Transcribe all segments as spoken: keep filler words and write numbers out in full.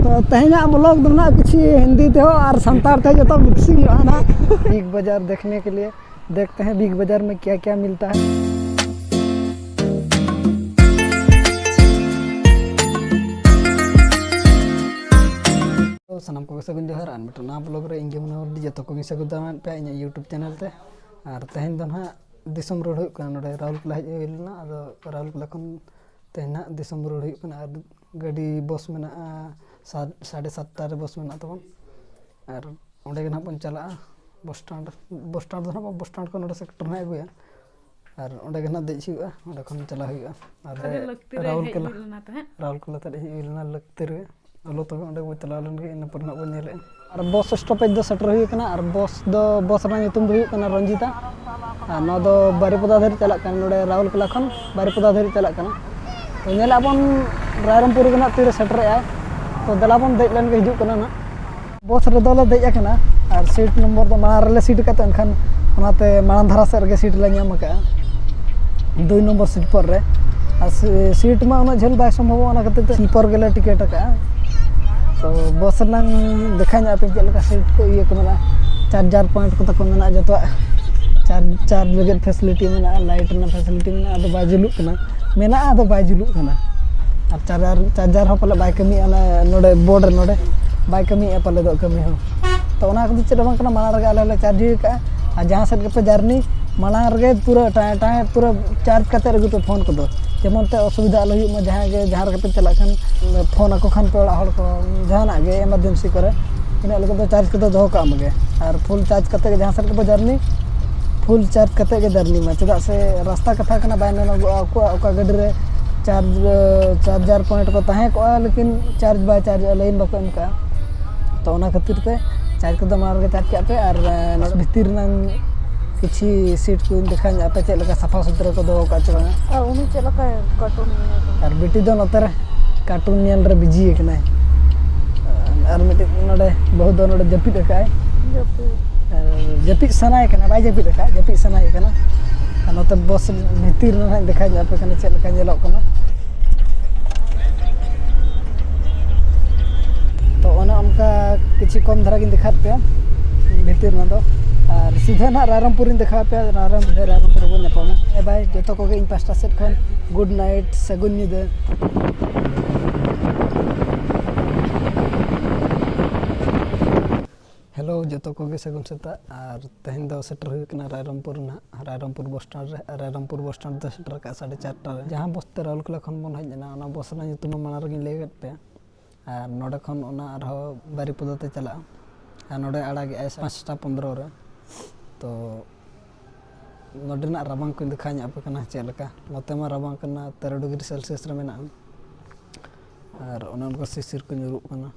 ᱛᱚ ᱛᱮᱦᱮᱧᱟᱜ ᱵᱞᱚᱜ ᱫᱚ ᱱᱟᱜ ᱠᱤᱪᱷᱩ ᱦᱤᱱᱫᱤ ᱛᱮᱦᱚᱸ ᱟᱨ ᱥᱟᱱᱛᱟᱲ ᱛᱮ ᱡᱚᱛᱚ ᱢᱤᱠᱥᱤᱝ ᱦᱩᱭᱩᱜᱼᱟ ᱱᱟᱜ᱾ ᱵᱤᱜᱽ ᱵᱟᱡᱟᱨ ᱫᱮᱠᱷᱱᱮ ᱠᱮ ᱞᱤᱭᱮ ᱫᱮᱠᱷᱛᱮ ᱦᱮᱸ ᱵᱤᱜᱽ ᱵᱟᱡᱟᱨ ᱢᱮ ᱠᱭᱟ ᱠᱭᱟ ᱢᱤᱞᱛᱟ ᱦᱮ᱾ ᱛᱚ ᱥᱟᱱᱟᱢ ᱠᱚᱜᱮ ᱥᱟᱹᱜᱩᱱ ᱡᱚᱦᱟᱨ ᱟᱨ ᱢᱤᱫᱴᱟᱝ ᱱᱟᱣᱟ ᱵᱞᱚᱜ ᱨᱮ ᱤᱧ ᱜᱮ ᱢᱚᱱᱳᱦᱚᱨ ᱢᱟᱨᱰᱤ ᱡᱚᱛᱚ ᱠᱚᱜᱮ ᱥᱟᱹᱜᱩᱱ ᱫᱟᱨᱟᱢᱮᱫ ᱯᱮᱭᱟ ᱤᱧᱟᱹᱜ YouTube ᱪᱮᱱᱮᱞ ᱛᱮ᱾ ᱟᱨ ᱛᱮᱦᱮᱧ ᱫᱚ ᱱᱟᱦᱟᱜ ᱫᱤᱥᱚᱢ ᱨᱩᱣᱟᱹᱲ ᱦᱩᱭᱩᱜ ᱠᱟᱱᱟ, ᱱᱚᱰᱮ ᱨᱟᱩᱨᱠᱮᱞᱟ ᱦᱮᱡ ᱦᱩᱭ ᱞᱮᱱᱟ᱾ ᱟᱫᱚ ᱨᱟᱩᱨᱠᱮᱞᱟ ᱠᱷᱚᱱ ᱛᱮᱦᱮᱧ ᱱᱟᱦᱟᱜ ᱫᱤᱥᱚᱢ ᱨᱩᱣᱟᱹᱲ ᱦᱩᱭᱩᱜ ᱠᱟᱱᱟ᱾ ᱟᱨ ᱜᱟᱹᱰᱤ ᱵᱚᱥ ᱢᱮᱱᱟᱜᱼᱟ, ᱥᱟᱛ ᱥᱟᱲᱮ ᱥᱟᱛᱴᱟ ᱨᱮ ᱵᱚᱥ ᱢᱮᱱᱟᱜ ᱛᱟᱵᱚᱱ᱾ ᱟᱨ ᱚᱸᱰᱮ ᱜᱮ ᱱᱟᱦᱟᱜ ᱵᱚᱱ ᱪᱟᱞᱟᱜᱼᱟ ᱵᱚᱥ ᱥᱴᱮᱱᱰ᱾ ᱵᱚᱥ ᱥᱴᱮᱱᱰ ᱫᱚ ᱱᱟᱦᱟᱜ ᱵᱚᱥ ᱥᱴᱮᱱᱰ ᱠᱷᱚᱱ ᱱᱚᱰᱮ ᱥᱮᱠᱴᱚᱨ ᱱᱟᱦᱟᱜ ᱟᱹᱜᱩᱭᱟ᱾ ᱟᱨ ᱚᱸᱰᱮ ᱜᱮ ᱱᱟᱦᱟᱜ ᱫᱮᱡ ᱦᱩᱭᱩᱜᱼᱟ, ᱚᱸᱰᱮ ᱠᱷᱚᱱ ᱪᱟᱞᱟᱜ ᱦᱩᱭᱩᱜᱼᱟ᱾ ᱟᱨ ᱠᱷᱟᱹᱞᱤ ᱞᱟᱹᱠᱛᱤ ᱨᱮ ᱦᱮᱡ ᱨᱟᱩᱨᱠᱮᱞᱟ ᱦᱩᱭ ᱞᱮᱱᱟ ᱛᱟᱦᱮᱸᱫ᱾ ᱨᱟᱩᱨᱠᱮᱞᱟ ᱛᱮ ᱦᱮᱡ ᱦᱩᱭ ᱞᱮᱱᱟ ᱞᱟᱹᱠᱛᱤ ᱨᱮ᱾ ᱪᱚᱞᱚ ᱛᱚᱵᱮ ᱚᱸᱰᱮ ᱵᱚ ᱪᱟᱞᱟᱣ ᱞᱮᱱ ᱜᱮ, ᱤᱱᱟᱹ ᱯᱚᱨᱮ ᱱᱟᱦᱟᱜ ᱵᱚᱱ ᱧᱮᱞᱮᱫᱼᱟ᱾ ᱟᱨ ᱵᱚᱥ ᱥᱴᱚᱯᱮᱡᱽ ᱫᱚ ᱥᱮᱴᱮᱨ ᱦᱩᱭ ᱟᱠᱟᱱᱟ᱾ ᱟᱨ ᱵᱚᱥ ᱫᱚ, ᱵᱚᱥ ᱨᱮᱱᱟᱜ ᱧᱩᱛᱩᱢ ᱫᱚ ᱦᱩᱭᱩᱜ ᱠᱟᱱᱟ ᱨᱚᱧᱡᱤᱛᱟ᱾ ᱟᱨ ᱱᱚᱣᱟ ᱫᱚ ᱵᱟᱨᱤᱯᱚᱫᱟ ᱫᱷᱟᱹᱨᱤᱡ ᱪᱟᱞᱟᱜ ᱠᱟᱱᱟ, ᱱᱚᱰᱮ ᱨᱟᱣᱩᱞᱠᱮᱞᱟ ᱠᱷᱚᱱ ᱵᱟᱨᱤᱯᱚᱫᱟ ᱫᱷᱟᱹᱨᱤᱡ ᱪᱟᱞᱟᱜ ᱠᱟᱱᱟ᱾ ᱛᱚ ᱧᱮᱞᱮᱫ ᱵᱚᱱ ᱨᱟᱭᱨᱚᱝᱯᱩᱨ ᱜᱮ ᱱᱟᱦᱟᱜ ᱛᱤᱨᱮ ᱥᱮᱴᱮᱨᱮᱜᱼᱟᱭ᱾ ᱛᱚ ᱫᱮᱞᱟ ᱵᱚᱱ ᱫᱮᱡ ᱞᱮᱱ ᱜᱮ, ᱦᱤᱡᱩᱜ ᱠᱟᱱᱟ ᱱᱟᱦᱟᱜ᱾ ᱵᱚᱥ ᱨᱮᱫᱚ ᱞᱮ ᱫᱮᱡ ᱟᱠᱟᱱᱟ ᱟᱨ ᱥᱤᱴ ᱱᱚᱢᱵᱚᱨ ᱫᱚ ᱢᱟᱲᱟᱝ ᱨᱮᱞᱮ ᱥᱤᱴ ᱟᱠᱟᱫ ᱛᱟᱦᱮᱸ, ᱮᱱᱠᱷᱟᱱ ᱚᱱᱟᱛᱮ ᱢᱟᱲᱟᱝ ᱫᱷᱟᱨᱟ ᱥᱮᱫ ᱨᱮᱜᱮ ᱥᱤᱴ ᱞᱮ ᱧᱟᱢ ᱟᱠᱟᱫᱼᱟ, ᱫᱩᱭ ᱱᱚᱢᱵᱚᱨ ᱥᱤᱴ ᱯᱚᱨ ᱨᱮ᱾ ᱟᱨ ᱥᱤ-, ᱥᱤᱴ ᱢᱟ ᱩᱱᱟᱹᱜ ᱡᱷᱟᱹᱞ ᱵᱟᱭ ᱥᱚᱢᱵᱷᱚᱵᱚᱜᱼᱟ, ᱚᱱᱟ ᱠᱷᱟᱹᱛᱤᱨ ᱛᱮ ᱥᱤᱴ ᱯᱚᱨ ᱜᱮᱞᱮ ᱴᱤᱠᱤᱴ ᱟᱠᱟᱫᱼᱟ᱾ ᱛᱚ ᱵᱚᱥ ᱨᱮᱱᱟᱝ ᱫᱮᱠᱷᱟᱣ ᱧᱚᱜ ᱟᱯᱮ ᱪᱮᱫ ᱞᱮᱠᱟ ᱥᱤᱴ ᱠᱚ ᱤᱭᱟᱹ ᱠᱚ ᱢᱮᱱᱟᱜᱼᱟ, ᱪᱟᱨᱡᱟᱨ ᱯᱚᱭᱮᱱᱴ ᱠᱚ ᱛᱟᱠᱚ ᱢᱮᱱᱟᱜᱼᱟ, ᱡᱚᱛᱚᱣᱟᱜ ᱪᱟᱨᱡᱽ, ᱪᱟᱨᱡᱽ ᱞᱟᱹᱜᱤᱫ ᱯᱷᱮᱥᱤᱞᱤᱴᱤ ᱢᱮᱱᱟᱜᱼᱟ, ᱞᱟᱭᱤᱴ ᱨᱮᱱᱟᱜ ᱯᱷᱮᱥᱤᱞᱤᱴᱤ ᱢᱮᱱᱟᱜᱼᱟ, ᱟᱫᱚ ᱵᱟᱭ ᱡᱩᱞᱩᱜ ᱠᱟᱱᱟ᱾ ᱢᱮᱱᱟᱜᱼᱟ, ᱟᱫᱚ ᱵᱟᱭ ᱡᱩᱞᱩᱜ ᱠᱟᱱᱟ᱾ ᱟᱨ ᱪᱟᱨᱡᱟᱨ, ᱪᱟᱨᱡᱟᱨ ᱦᱚᱸ ᱯᱟᱞᱮ ᱵᱟᱭ ᱠᱟᱹᱢᱤᱭᱮᱫᱼᱟ, ᱚᱱᱟ ᱱᱚᱰᱮ ᱵᱳᱨᱰ ᱨᱮ ᱱᱚᱰᱮ ᱵᱟᱭ ᱠᱟᱹᱢᱤᱭᱮᱫᱼᱟ ᱯᱟᱞᱮ ᱫᱚ ᱠᱟᱹᱢᱤ ᱦᱚᱸ᱾ ᱛᱚ ᱚᱱᱟ ᱠᱚᱫᱚ ᱪᱮᱫ ᱦᱚᱸ ᱵᱟᱝ ᱠᱟᱱᱟ, ᱢᱟᱲᱟᱝ ᱨᱮᱜᱮ ᱟᱞᱮ ᱞᱮ ᱪᱟᱨᱡᱽ ᱦᱩᱭ ᱟᱠᱟᱫᱼᱟ᱾ ᱟᱨ ᱡᱟᱦᱟᱸ ᱥᱮᱫ ᱜᱮᱯᱮ ᱡᱟᱨᱱᱤ, ᱢᱟᱲᱟᱝ ᱨᱮᱜᱮ ᱯᱩᱨᱟᱹ ᱴᱟᱭ-, ᱴᱟᱭ-, ᱯᱩᱨᱟᱹ ᱪᱟᱨᱡᱽ ᱠᱟᱛᱮ ᱟᱹᱜᱩᱭ ᱯᱮ ᱯᱷᱳᱱ ᱠᱚᱫᱚ, ᱡᱮᱢᱚᱱ ᱛᱮ ᱚᱥᱩᱵᱤᱫᱷᱟ ᱟᱞᱚ ᱦᱩᱭᱩᱜ ᱢᱟ᱾ ᱡᱟᱦᱟᱸᱭ ᱜᱮ ᱡᱟᱦᱟᱸ ᱨᱮᱜᱮ ᱯᱮ ᱪᱟᱞᱟᱜ ᱠᱷᱟᱱ, ᱯᱷᱳᱱ ᱟᱠᱚ ᱠᱷᱟᱱ ᱯᱮ ᱚᱲᱟᱜ ᱦᱚᱲ ᱠᱚ, ᱡᱟᱦᱟᱱᱟᱜ ᱜᱮ ᱮᱢᱟᱨᱡᱮᱱᱥᱤ ᱠᱚᱨᱮ, ᱤᱱᱟᱹᱜ ᱞᱟᱹᱜᱤᱫ ᱫᱚ ᱪᱟᱨᱡᱽ ᱠᱚᱫᱚ ᱫᱚᱦᱚ ᱠᱟᱜ ᱢᱮᱜᱮ᱾ ᱟᱨ ᱯᱷᱩᱞ ᱪᱟᱨᱡᱽ ᱠᱟᱛᱮ ᱜᱮ ᱡᱟᱦᱟᱸ ᱥᱮᱫ ᱜᱮᱯᱮ ᱡᱟᱨᱱᱤ, ᱯᱷᱩᱞ ᱪᱟᱨᱡᱽ ᱠᱟᱛᱮ ᱜᱮ ᱡᱟᱨᱱᱤ ᱢᱟ᱾ ᱪᱮᱫᱟᱜ ᱥᱮ ᱨᱟᱥᱛᱟ ᱠᱟᱛᱷᱟ ᱠᱟᱱᱟ, ᱵᱟᱭ ᱢᱮᱱᱚᱜᱚᱜᱼᱟ ᱚᱠᱚᱭᱟᱜ ᱚᱠᱟ ᱜᱟᱹᱰᱤ ᱨᱮ ᱪᱟᱨᱡᱽ, ᱪᱟᱨᱡᱟᱨ ᱯᱚᱭᱮᱱᱴ ᱠᱚ ᱛᱟᱦᱮᱸ ᱠᱚᱜᱼᱟ, ᱞᱮᱠᱤᱱ ᱪᱟᱨᱡᱽ ᱵᱟᱭ ᱪᱟᱨᱡᱚᱜᱼᱟ, ᱞᱟᱭᱤᱱ ᱵᱟᱠᱚ ᱮᱢ ᱠᱟᱜᱼᱟ᱾ ᱛᱚ ᱚᱱᱟ ᱠᱷᱟᱹᱛᱤᱨ ᱛᱮ ᱪᱟᱨᱡᱽ ᱠᱚᱫᱚ ᱢᱟᱲᱟᱝ ᱨᱮᱜᱮ ᱪᱟᱨᱡᱽ ᱠᱟᱜ ᱯᱮ᱾ ᱟᱨ, ᱮ, ᱱᱚᱰᱮ ᱵᱷᱤᱛᱤᱨ ᱨᱮᱱᱟᱝ ᱠᱤᱪᱷᱤ ᱥᱤᱴ ᱠᱚᱧ ᱫᱮᱠᱷᱟᱣ ᱧᱚᱜ ᱟᱯᱮ, ᱪᱮᱫ ᱞᱮᱠᱟ ᱥᱟᱯᱷᱟ ᱥᱩᱛᱨᱟᱹ ᱠᱚ ᱫᱚᱦᱚ ᱠᱟᱜᱼᱟ ᱪᱮ ᱵᱟᱝᱟ᱾ ᱟᱨ ᱩᱱᱤ ᱪᱮᱫ ᱞᱮᱠᱟᱭ ᱠᱟᱨᱴᱩᱱ ᱧᱮᱞ ᱠᱟᱱᱟ? ᱟᱨ ᱵᱤᱴᱤ ᱫᱚ ᱱᱚᱛᱮ ᱨᱮ ᱠᱟᱨᱴᱩᱱ ᱧᱮᱞ ᱨᱮ ᱵᱤᱡᱤ ᱟᱠᱟᱱᱟᱭ᱾ ᱟᱨ ᱢᱤᱫᱴᱤᱡ ᱱᱚᱰᱮ ᱵᱟᱹᱦᱩ ᱫᱚ ᱱᱚᱰᱮ ᱡᱟᱹᱯᱤᱫ ᱟᱠᱟᱫᱼᱟᱭ᱾ ᱡᱟᱹᱯᱤᱫ᱾ ᱟᱨ ᱡᱟᱹᱯᱤᱫ ᱥᱟᱱᱟᱭᱮ ᱠᱟᱱᱟ, ᱵᱟᱭ ᱡᱟᱹᱯᱤᱫ ᱟᱠᱟᱫ, ᱡᱟᱹᱯᱤᱫ ᱥᱟᱱᱟᱭᱮ ᱠᱟᱱᱟ᱾ ᱟᱨ ᱱᱚᱛᱮ ᱵᱚᱥ ᱵᱷᱤᱛᱤᱨ ᱨᱮ ᱱᱟᱦᱟᱜ ᱫᱮᱠᱷᱟᱣ ᱧᱚᱜ ᱟᱯᱮ ᱠᱟᱱᱟ ᱪᱮᱫ ᱞᱮᱠᱟ ᱧᱮᱞᱚᱜ ᱠᱟᱱᱟ᱾ ᱠᱚᱢ ᱫᱷᱟᱨᱟ ᱜᱤᱧ ᱫᱮᱠᱷᱟᱣᱟᱫ ᱯᱮᱭᱟ ᱵᱷᱤᱛᱤᱨ ᱨᱮᱱᱟᱜ ᱫᱚ᱾ ᱟᱨ ᱥᱤᱫᱷᱟᱹ ᱱᱟᱦᱟᱜ ᱨᱟᱭᱨᱚᱝᱯᱩᱨᱤᱧ ᱫᱮᱠᱷᱟᱣᱟᱫ ᱯᱮᱭᱟ, ᱨᱟᱭᱨᱚᱝᱯᱩᱨ, ᱨᱟᱭᱨᱚᱝᱯᱩᱨ ᱨᱮᱵᱚᱱ ᱧᱟᱯᱟᱢᱟ᱾ ᱮ ᱵᱷᱟᱭ, ᱡᱚᱛᱚ ᱠᱚᱜᱮ ᱤᱧ ᱯᱟᱥᱴᱟ ᱥᱮᱫ ᱠᱷᱚᱱ ᱜᱩᱰ ᱱᱟᱭᱤᱴ, ᱥᱟᱹᱜᱩᱱ ᱧᱤᱫᱟᱹ᱾ ᱦᱮᱞᱳ, ᱡᱚᱛᱚ ᱠᱚᱜᱮ ᱥᱟᱹᱜᱩᱱ ᱥᱮᱛᱟᱜ᱾ ᱟᱨ ᱛᱮᱦᱮᱧ ᱫᱚ ᱥᱮᱴᱮᱨ ᱦᱩᱭ ᱠᱟᱱᱟ ᱨᱟᱭᱨᱚᱝᱯᱩᱨ ᱱᱟᱦᱟᱜ, ᱨᱟᱭᱨᱚᱝᱯᱩᱨ ᱵᱚᱥ ᱥᱴᱮᱱᱰ ᱨᱮ᱾ ᱨᱟᱭᱨᱚᱝᱯᱩᱨ ᱵᱚᱥ ᱥᱴᱮᱱᱰ ᱫᱚ ᱥᱮᱴᱮᱨ ᱠᱟᱜᱼᱟ ᱥᱟᱲᱮ ᱪᱟᱨᱴᱟ ᱨᱮ᱾ ᱡᱟᱦᱟᱸ ᱵᱚᱥ ᱛᱮ ᱨᱟᱣᱩᱞᱠᱮᱞᱟ ᱠᱷᱚᱱ ᱵᱚᱱ ᱦᱮᱡ ᱞᱮᱱᱟ, ᱚᱱᱟ ᱵᱚᱥ ᱨᱮᱱᱟᱜ ᱧᱩᱛᱩᱢ ᱢᱟ ᱢᱟᱲᱟᱝ ᱨᱮᱜᱤᱧ ᱞᱟᱹᱭ ᱟᱠᱟᱫ ᱯᱮᱭᱟ᱾ ᱟᱨ ᱱᱚᱰᱮ ᱠᱷᱚᱱ ᱚᱱᱟ ᱟᱨᱦᱚᱸ ᱵᱟᱨᱤᱯᱚᱫᱟ ᱛᱮ ᱪᱟᱞᱟᱜᱼᱟ᱾ ᱟᱨ ᱱᱚᱰᱮ ᱟᱲᱟᱜᱮᱜᱼᱟᱭ ᱯᱟᱸᱪᱴᱟ ᱯᱚᱱᱫᱽᱨᱚ ᱨᱮ᱾ ᱛᱚ ᱱᱚᱰᱮᱱᱟᱜ ᱨᱟᱵᱟᱝ ᱠᱚᱧ ᱫᱮᱠᱷᱟᱣ ᱧᱚᱜ ᱟᱯᱮ ᱠᱟᱱᱟ ᱪᱮᱫ ᱞᱮᱠᱟ᱾ ᱱᱚᱛᱮ ᱢᱟ ᱨᱟᱵᱟᱝ ᱠᱟᱱᱟ, ᱛᱮᱨᱚ ᱰᱤᱜᱽᱨᱤ ᱥᱮᱞᱥᱤᱭᱟᱥ ᱨᱮ ᱢᱮᱱᱟᱜᱼᱟ᱾ ᱟᱨ ᱚᱱᱮ ᱚᱱᱠᱟ ᱥᱤᱥᱤᱨ ᱠᱚ ᱧᱩᱨᱩᱜ ᱠᱟᱱᱟ᱾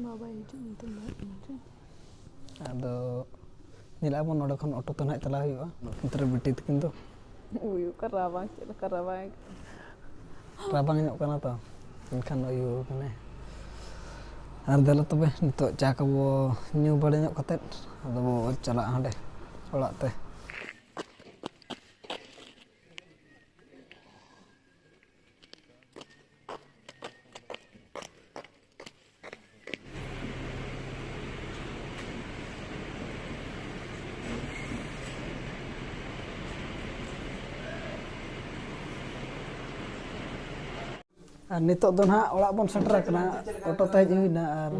ᱵᱟᱵᱟᱭ ᱦᱤᱡᱩᱜ ᱢᱮᱱᱛᱮ ᱞᱟᱹᱭᱟᱫ ᱞᱤᱧᱟ ᱪᱮ? ᱟᱫᱚ ᱧᱮᱞᱮᱜᱼᱟ ᱵᱚᱱ, ᱱᱚᱰᱮ ᱠᱷᱚᱱ ᱚᱴᱳ ᱛᱮ ᱱᱟᱦᱟᱜ ᱪᱟᱞᱟᱣ ᱦᱩᱭᱩᱜᱼᱟ᱾ ᱱᱚᱛᱮ ᱨᱮ ᱵᱤᱴᱤ ᱛᱟᱹᱠᱤᱱ ᱫᱚ ᱩᱭᱩ ᱠᱟ ᱨᱟᱵᱟᱝ, ᱪᱮᱫ ᱞᱮᱠᱟ ᱨᱟᱵᱟᱝ? ᱨᱟᱵᱟᱝ ᱧᱚᱜ ᱠᱟᱱᱟ ᱛᱚ, ᱮᱱᱠᱷᱟᱱ ᱩᱭᱩ ᱠᱟᱱᱟᱭ᱾ ᱟᱨ ᱫᱮᱞᱟ ᱛᱚᱵᱮ, ᱱᱤᱛᱚᱜ ᱪᱟ ᱠᱚᱵᱚ ᱧᱩ ᱵᱟᱲᱟ ᱧᱚᱜ ᱠᱟᱛᱮᱫ ᱟᱫᱚ ᱵᱚ ᱪᱟᱞᱟᱜᱼᱟ ᱦᱟᱸᱰᱮ ᱚᱲᱟᱜ ᱛᱮ᱾ ᱟᱨ ᱱᱤᱛᱚᱜ ᱫᱚ ᱱᱟᱦᱟᱜ ᱚᱲᱟᱜ ᱵᱚᱱ ᱥᱮᱴᱮᱨ ᱟᱠᱟᱱᱟ᱾ ᱚᱴᱳ ᱛᱮ ᱦᱮᱡ ᱦᱩᱭᱱᱟ ᱟᱨ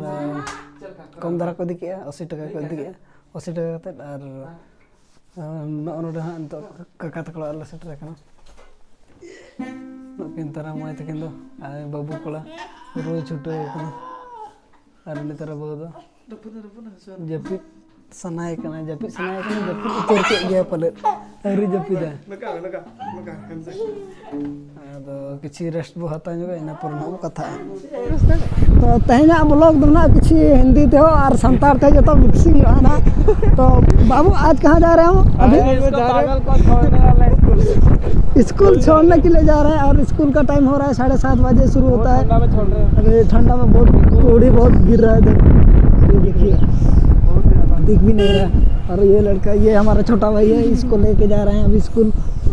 ᱠᱚᱢ ᱫᱷᱟᱨᱟ ᱠᱚ ᱤᱫᱤ ᱠᱮᱜᱼᱟ, ᱟᱥᱤ ᱴᱟᱠᱟ ᱠᱚ ᱤᱫᱤ ᱠᱮᱜᱼᱟ, ᱟᱥᱤ ᱴᱟᱠᱟ ᱠᱟᱛᱮᱫ᱾ ᱟᱨ ᱱᱚᱜᱼᱚ ᱱᱚᱰᱮ ᱦᱟᱸᱜ ᱱᱤᱛᱚᱜ ᱠᱟᱠᱟ ᱛᱟᱠᱚ ᱚᱲᱟᱜ ᱨᱮᱞᱮ ᱥᱮᱴᱮᱨ ᱟᱠᱟᱱᱟ᱾ ᱱᱩᱠᱤᱱ ᱛᱟᱨᱟ ᱢᱟᱹᱭ ᱛᱟᱹᱠᱤᱱ ᱫᱚ ᱟᱨ ᱵᱟᱹᱵᱩ ᱠᱚᱲᱟ ᱨᱩᱭ ᱪᱷᱩᱴᱟᱹᱣ ᱟᱠᱟᱱᱟ᱾ ᱟᱨ ᱩᱱᱤ ᱛᱟᱨᱟ ᱵᱟᱹᱦᱩ ᱫᱚ ᱡᱟᱹᱯᱤᱫ ᱥᱟᱱᱟᱭᱮ ᱠᱟᱱᱟ, ᱡᱟᱹᱯᱤᱫ ᱥᱟᱱᱟᱭᱮ ᱠᱟᱱᱟ, ᱡᱟᱹᱯᱤᱫ ᱩᱛᱟᱹᱨ ᱠᱮᱫ ᱜᱮᱭᱟ ᱯᱟᱞᱮᱫ, ᱟᱹᱣᱨᱤ ᱡᱟᱹᱯᱤᱫᱟ᱾ ᱟᱫᱚ ᱠᱤᱪᱷᱤ ᱨᱮᱥᱴ ᱵᱚ ᱦᱟᱛᱟᱣ ᱧᱚᱜᱟ, ᱤᱱᱟᱹ ᱯᱚᱨ ᱱᱟᱜ ᱵᱚ ᱠᱟᱛᱷᱟᱜᱼᱟ᱾ ᱛᱚ ᱛᱮᱦᱮᱧᱟᱜ ᱵᱞᱚᱜ ᱫᱚ ᱱᱟᱜ ᱠᱤᱪᱷᱤ ᱦᱤᱱᱫᱤ ᱛᱮᱦᱚᱸ ᱟᱨ ᱥᱟᱱᱛᱟᱲ ᱛᱮ ᱡᱚᱛᱚ ᱢᱤᱠᱥᱤᱝ ᱦᱩᱭᱩᱜᱼᱟ ᱱᱟᱜ᱾ ᱛᱚ ᱵᱟᱹᱵᱩ, ᱟᱡ ᱠᱟᱦᱟᱸ ᱡᱟ ᱨᱟᱦᱮ ᱦᱚ? ᱟᱵᱷᱤ ᱤᱥᱠᱳ ᱯᱟᱜᱚᱞ ᱠᱚ ᱪᱷᱳᱲᱱᱮ ᱣᱟᱞᱟ ᱥᱠᱩᱞ᱾ ᱥᱠᱩᱞ ᱪᱷᱳᱲᱱᱮ ᱠᱮ ᱞᱤᱭᱮ ᱡᱟ ᱨᱟᱦᱮ ᱦᱟᱭ ᱟᱨ ᱥᱠᱩᱞ ᱠᱟ ᱴᱟᱭᱤᱢ ᱦᱳ ᱨᱟᱦᱟ ᱦᱟᱭ ᱥᱟᱲᱮ ᱥᱟᱛ ᱵᱟᱡᱮ ᱥᱩᱨᱩ ᱦᱳᱛᱟ ᱦᱟᱭ᱾ ᱴᱷᱟᱱᱰᱟ ᱢᱮ ᱪᱷᱳᱲ ᱨᱟᱦᱮ ᱦᱟᱭ, ᱴᱷᱟᱱᱰᱟ ᱢᱮ ᱵᱚᱦᱩᱛ ᱠᱩᱦᱩᱲᱤ ᱵᱚᱦᱩᱛ ᱜᱤᱨ ᱨᱟᱦᱟ ᱦᱟᱭ ᱤᱫᱷᱟᱨ, ᱭᱮ ᱫᱮᱠᱷᱤᱭᱮ, ᱫᱤᱠᱷ ᱵᱷᱤ ᱱᱟᱦᱤ ᱨᱟᱦᱟ ᱦᱟᱭ᱾ ᱟᱨ ᱭᱮ ᱞᱟᱲᱠᱟ, ᱭᱮ ᱦᱟᱢᱟᱨᱟ ᱪᱷᱳᱴᱟ ᱵᱷᱟᱭ ᱦᱟᱭ, ᱤᱥᱠᱳ ᱞᱮᱠᱮ ᱡᱟ ᱨᱟᱦᱮ ᱦᱟᱭ, ᱟᱵᱷᱤ ᱥᱠᱩᱞ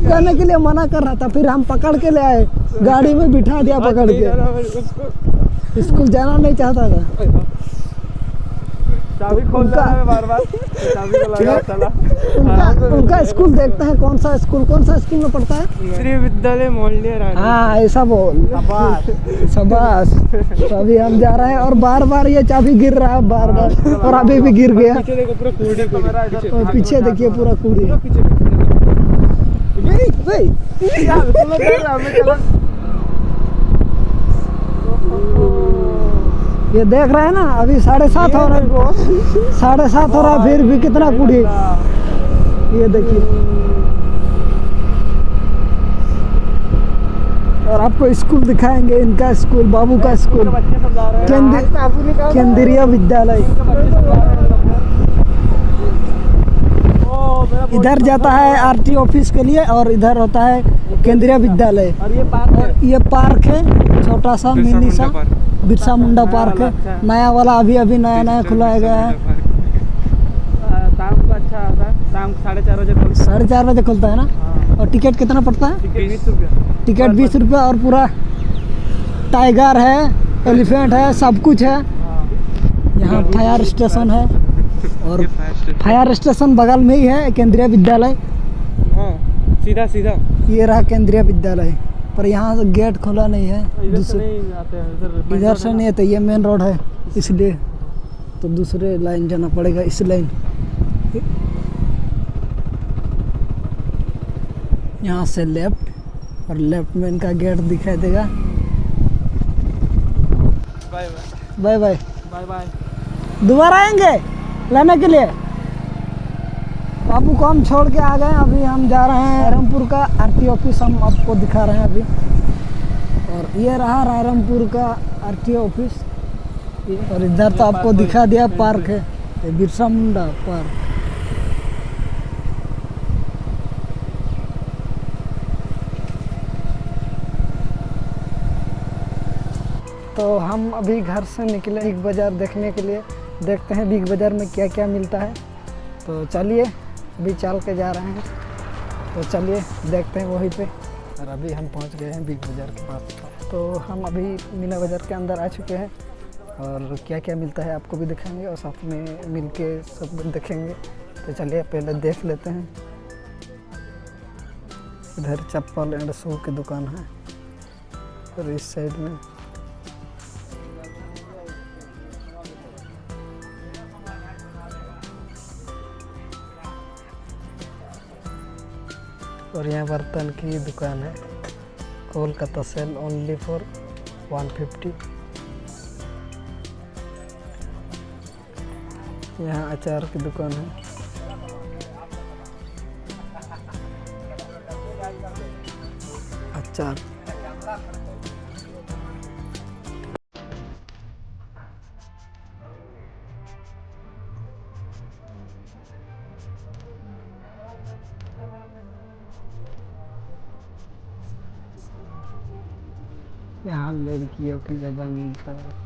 ᱡᱟᱱᱮ ᱠᱮ ᱞᱤᱭᱮ ᱢᱟᱱᱟ ᱠᱟᱨ ᱨᱟᱦᱟ ᱛᱷᱟ, ᱯᱷᱤᱨ ᱦᱟᱢ ᱯᱟᱠᱟᱲ ᱠᱮ ᱞᱮ ᱟᱭᱮ ᱜᱟᱲᱤ ᱢᱮ ᱵᱤᱴᱷᱟ ᱫᱤᱭᱟ ᱯᱟᱠᱟᱲ ᱠᱮ᱾ ᱤᱥᱠᱩᱞ ᱡᱟᱱᱟ ᱱᱟᱦᱤ ᱪᱟᱦᱛᱟ ᱛᱷᱟ᱾ चाबी खोल उनका- रहा है बार बार। चाबी को लगा, चला। उनका उनका स्कूल देखते हैं, कौन सा स्कूल, कौन सा स्कूल में पढ़ता है? श्री विद्यालय मोहल्ले रानी। हाँ, ऐसा बोल। शाबाश। शाबाश। तो अभी हम जा रहे हैं और बार बार ये चाबी गिर रहा है, बार बार, और अभी भी गिर गया। पीछे देखो, पूरा कूड़ा ही कूड़ा। और पीछे देखिए, पूरा कूड़ा ही। पीछे देखो। नहीं, नहीं। यार, चलो, चलो, हमें चलो। ये देख रहे हैं ना, अभी साढ़े सात हो रहा है, साढ़े सात हो रहा है, फिर भी कितना कूड़ा। ये देखिए, और आपको स्कूल दिखाएंगे, इनका स्कूल, बाबू का स्कूल, केंद्रीय विद्यालय। इधर जाता है आरटीओ ऑफिस के लिए और इधर होता है केंद्रीय विद्यालय। और ये पार्क है, छोटा सा, मिनी सा, बिरसा मुंडा पार्क है। नया वाला, अभी अभी नया नया खुला है गया है। शाम को अच्छा होता है, शाम को साढ़े चार बजे खुलता है। साढ़े चार बजे खुलता है ना? हाँ। और टिकट कितना पड़ता है? टिकट बीस रुपया। टिकट बीस रुपया और पूरा टाइगर है, एलिफेंट है, सब कुछ है। हाँ। यहाँ फायर स्टेशन है और फायर स्टेशन बगल में ही है, केंद्रीय विद्यालय। हाँ, सीधा सीधा। ये रहा केंद्रीय विद्यालय, पर यहाँ से गेट खुला नहीं है। इधर से नहीं आते हैं, इधर से नहीं आते, ये मेन रोड है, इसलिए तो दूसरे लाइन जाना पड़ेगा, इस लाइन। यहाँ से लेफ्ट, और लेफ्ट में इनका गेट दिखाई देगा। Bye bye. Bye bye. Bye bye. दोबारा आएंगे लेने के लिए। बाबू को हम छोड़ के आ गए, अभी हम जा रहे हैं रायरंगपुर का आरटीओ ऑफिस, हम आपको दिखा रहे हैं अभी। और ये रहा रायरंगपुर का आरटीओ ऑफिस। और इधर तो आपको दिखा दिया, पार्क है, ये बिरसा मुंडा पार्क। तो हम अभी घर से निकले बिग बाज़ार देखने के लिए, देखते हैं बिग बाज़ार में क्या क्या मिलता है। तो चलिए, अभी चल के जा रहे हैं। तो चलिए, देखते हैं वहीं पे। और अभी हम पहुंच गए हैं बिग बाज़ार के पास। तो हम अभी मीना बाज़ार के अंदर आ चुके हैं। और क्या क्या मिलता है आपको भी दिखाएंगे और साथ में मिलके सब देखेंगे। तो चलिए पहले देख लेते हैं। इधर चप्पल एंड शू की दुकान है और इस साइड में और यहाँ बर्तन की दुकान है। Kolkata sale only for one fifty. यहाँ अचार की दुकान है। अचार। यहाँ लड़कियों की जगह मिलता है।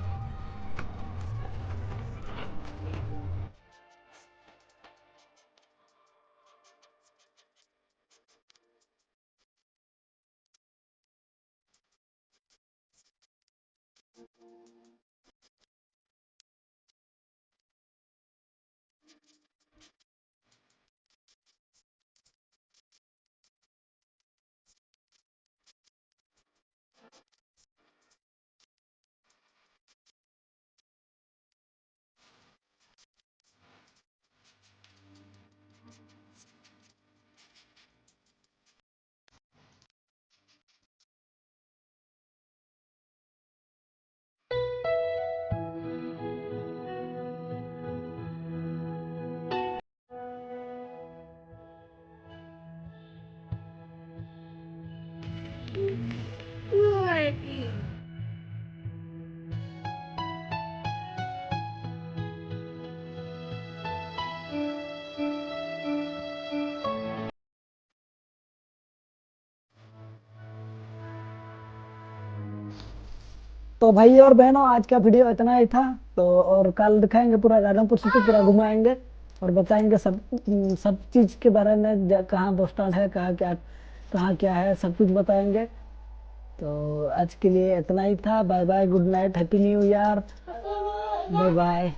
तो भाई और बहनों, आज का वीडियो इतना ही था। तो और कल दिखाएंगे पूरा राजापुर सिटी, पूरा घुमाएंगे और बताएंगे सब, सब चीज़ के बारे में, ज-, कहाँ बस स्टैंड है, कहाँ क्या, कहाँ क्या है, सब कुछ बताएंगे। तो आज के लिए इतना ही था। Bye bye, good night, happy new year, bye bye.